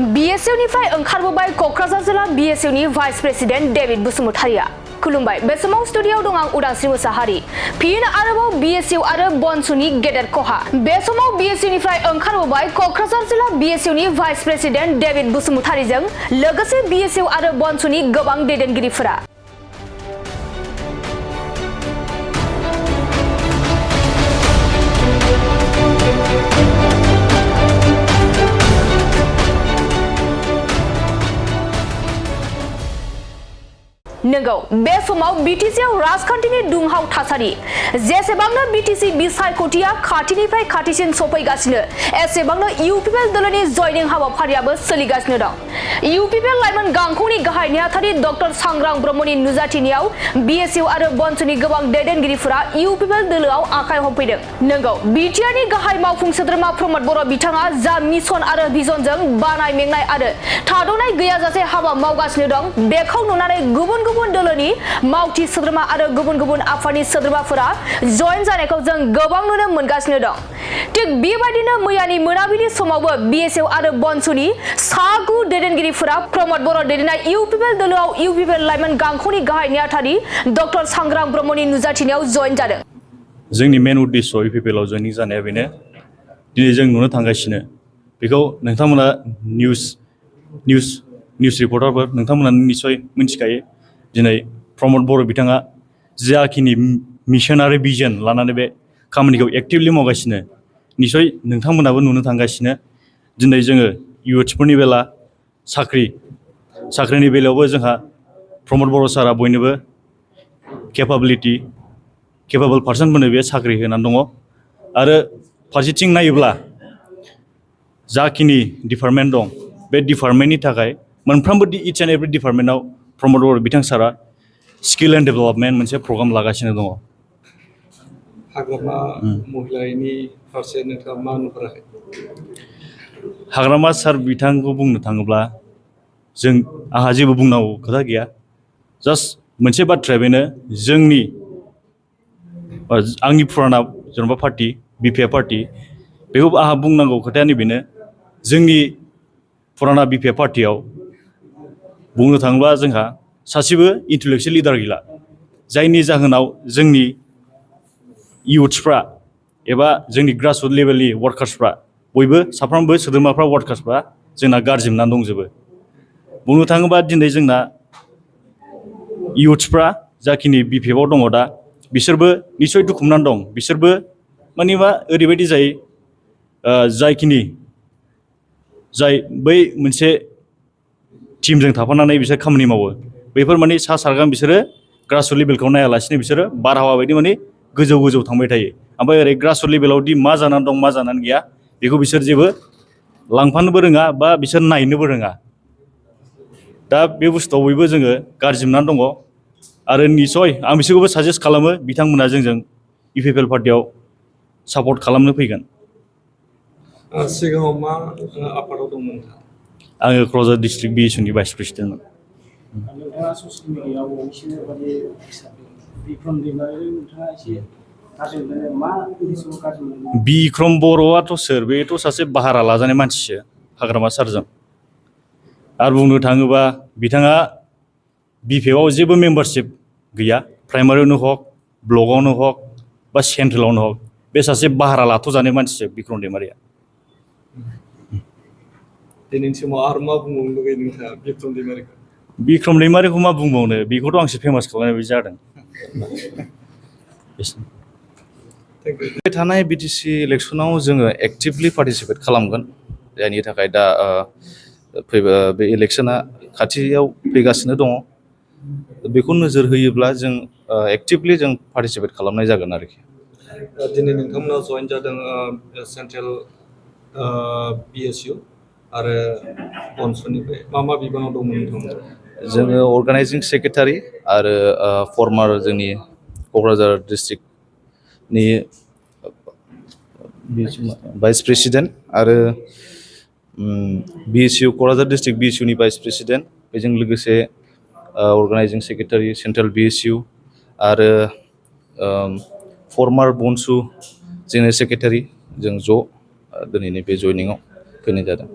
BSU निफ्राय ओंखारबोबाय क'क्राझार जिल्ला BSU नि भाइस प्रेसिडेन्ट डेभिड बसुमतारिया। खुलुमबाय। बे समाव स्टुडिय'आव दं आं उदांस्रि मोसाहारि। फिन आरोबाव BSU आरो बनसुनि गेदेर खहा। बे समाव BSU निफ्राय ओंखारबोबाय क'क्राझार जिल्ला BSU नि भाइस प्रेसिडेन्ट डेभिड बसुमतारिजों लोगोसे BSU आरो बनसुनि गोबां दैदेनगिरिफोरा। नंगौ, बे समाव BTCआव राजखान्थिनि दुंहाव थासारि। जेसेबांनो BTC बिसायख'थिया खाथिनिफ्राय खाथिसिन सफैगासिनो, एसेबांनो UPPL दोलोनि जयनिं हाबाफारियाबो सोलिगासिनो दं। UPPL लाइमोन गांखंनि गाहाय नेहाथारि डक्टर सांग्रां ब्रह्मनि नुजाथिनायाव BSU आरो बनसुनि गोबां दैदेनगिरिफोरा UPPL दोलोआव आखाइ हमफैदों। नंगौ, बिटिआरनि गाहाय मावफुं सोद्रोमा प्रमद बर' बिथाङा जा मिशन आरो भिजनजों बानाय मेंनाय आरो थाद'नाय गैयाजासे हाबा मावगासिनो दं, बेखौ नुनानै गुबुन दोलोनि मावथि सोद्रोमा आरो गुबुन आफादनि सोद्रोमाफोरा जयेन जानायखौ जों गोबां नुनो मोनगासिनो दं। थिग बेबायदिनो मैयानि मोनाबिलि समावबो BSU आरो बनसुनि सा 9 दैदेनगिरिफोरा प्रमद बर' दैदेननाय UPPL दोलोआव UPPL लाइमोन गांखंनि गाहाय नेहाथारि डक्टर सांग्रां ब्रह्मनि नुजाथिनायाव जयेन जादों। जोंनि मेन उद्देश्य UPPL आव जयनिं जानाया बेनो। दिनै जों नुनो थांगासिनो बेखौ नोंथांमोना निउस रिपर्टारफोर नोंथांमोना निश्चय मिथिखायो। दिनै प्रमद बर' बिथाङा जाखिनि मिशन आरो भिजन लानानै बे खामानिखौ एक्टिभलि मावगासिनो, निश्चय नोंथांमोनाबो नुनो थांगासिनो। दिनै जोङो इउथ्सफोरनि बेला साख्रिनि बेलायावबो जोंहा प्रमद बर' सारा बयनोबो केपेबल पार्सनफोरनो बे साख्रि होनानै दङ। आरो फारसेथिं नायोब्ला जाखिनि डिपार्टमेन्ट दं, बे डिपार्टमेन्टनि थाखाय मोनफ्रोमबो इच एन्ड एभ्रि डिपार्टमेन्टआव प्रमद बर' बिथां सारा स्किल एन्ड डेभेलपमेन्ट मोनसे प्रग्राम लागासिनो दङ। हाग्रामा महिलानि फारसे नोंथाङा मा नुहराखै? हाग्रामा सार बिथांखौ बुंनो थाङोब्ला आंहा जेबो बुंनांगौ खोथा गैया। जास्ट मोनसे बाथ्राया बेनो, आंनि फुराना जेनेबा पार्टि BPF पार्टि, बेखौ आंहा बुंनांगौ खोथायानो बेनो, जोंनि फुराना BPF पार्टियाव बुंनो थाङोब्ला जोंहा सासेबो इन्टेलेक्चुयेल लिडार गैला। जायनि जाहोनाव जोंनि इउथ्सफ्रा एबा जोंनि ग्रासरुट लेभेलनि वार्कार्सफ्रा बयबो साफ्रोमबो सोद्रोमाफ्रा वार्कार्सफ्रा जोंना गारजोबनानै दंजोबो। बुंनो थाङोब्ला दिनै जोंना इउथ्सफ्रा जाखिनि BPF आव दङ दा, बिसोरबो निस्सय दुखु मोननानै दं। बिसोरबो मानिबा ओरैबायदि जाय बै मोनसे टिमजों थाफानानै बिसोर खामानि मावो, बैफोर माने सा सारगां बिसोरो ग्रासरुट लेभेलखौ नायालासिनो बिसोरो बारहावा बायदि माने गोजौ थांबाय थायो। ओमफ्राय ओरै ग्रासरुट लेभेलाव दि मा जानानै दं मा जानानै गैया बेखौ बिसोर जेबो लांफानोबो रोङा बा बिसोर नायनोबो रोङा। दा बे बुस्थुआव बयबो जोङो गारजोबनानै दङ। आरो निस्सय आं बिसोरखौबो साजेस्ट खालामो, बिथांमोना जोंजों UPPL पार्टियाव सापर्ट खालामनो फैगोन। सिगाङाव मा आफादाव दंमोन? आङो क'क्राझार डिस्ट्रिक्ट BSU नि भाइस प्रेसिडेन्टमोन। नोंथाङा ससियेल मिडियायाव मोनसे बायदि बिक्रम दैमारिजों नोंथाङा एसे गाज्रि मोनो, मा उद्देश्यआव गाज्रि मोनो? बिक्रम बर'आथ' सोर? बेथ' सासे भारा लाजानाय मानसिसो हाग्रामा सारजों। आरो बुंनो थाङोबा बिथाङा BPF आव जेबो मेम्बारशिप गैया। प्राइमारियावनो हक, ब्लकआवनो हक बा सेन्ट्रेलावनो हक, बे सासे भारा लाथ'जानाय मानसिसो बिक्रम दैमारिया। दिनैनि समाव आरो मा बुंबावनो लुगैयो नोंथाङा बिक्रम दैमारिखौ? बिक्रम दैमारिखौ मा बुंबावनो, बेखौथ' आंसो फेमास खालामनाय बायदि जादों। बे थानाय BTC इलेक्सनाव जोङो एक्टिभलि पार्टिसिपेट खालामगोन। जायनि थाखाय दा बे इलेक्सना खाथियाव फैगासिनो दङ। बेखौ नोजोर होयोब्ला जों एक्टिभलि जों पार्टिसिपेट खालामनाय जागोन आरोखि। दिनै नोंथांमोना जयेन जादों सेन्ट्रेल BSU आरो बनसुनिफ्राय मा बिबानाव दंमोन नोंथांमोना? जोङो अर्गानाइजिं सेक्रेटारि आरो फर्मार जोंनि क'क्राझार डिस्ट्रिक्टनि भाइस प्रेसिडेन्ट आरो क'क्राझार डिस्ट्रिक्ट BSU नि भाइस प्रेसिडेन्ट, बेजों लोगोसे अर्गानाइजिं सेक्रेटारि सेन्ट्रेल BSU आरो फर्मार बनसु जेनेरेल सेक्रेटारि, जों ज' दिनैनि बे जयनिंआव फैनाय जादों।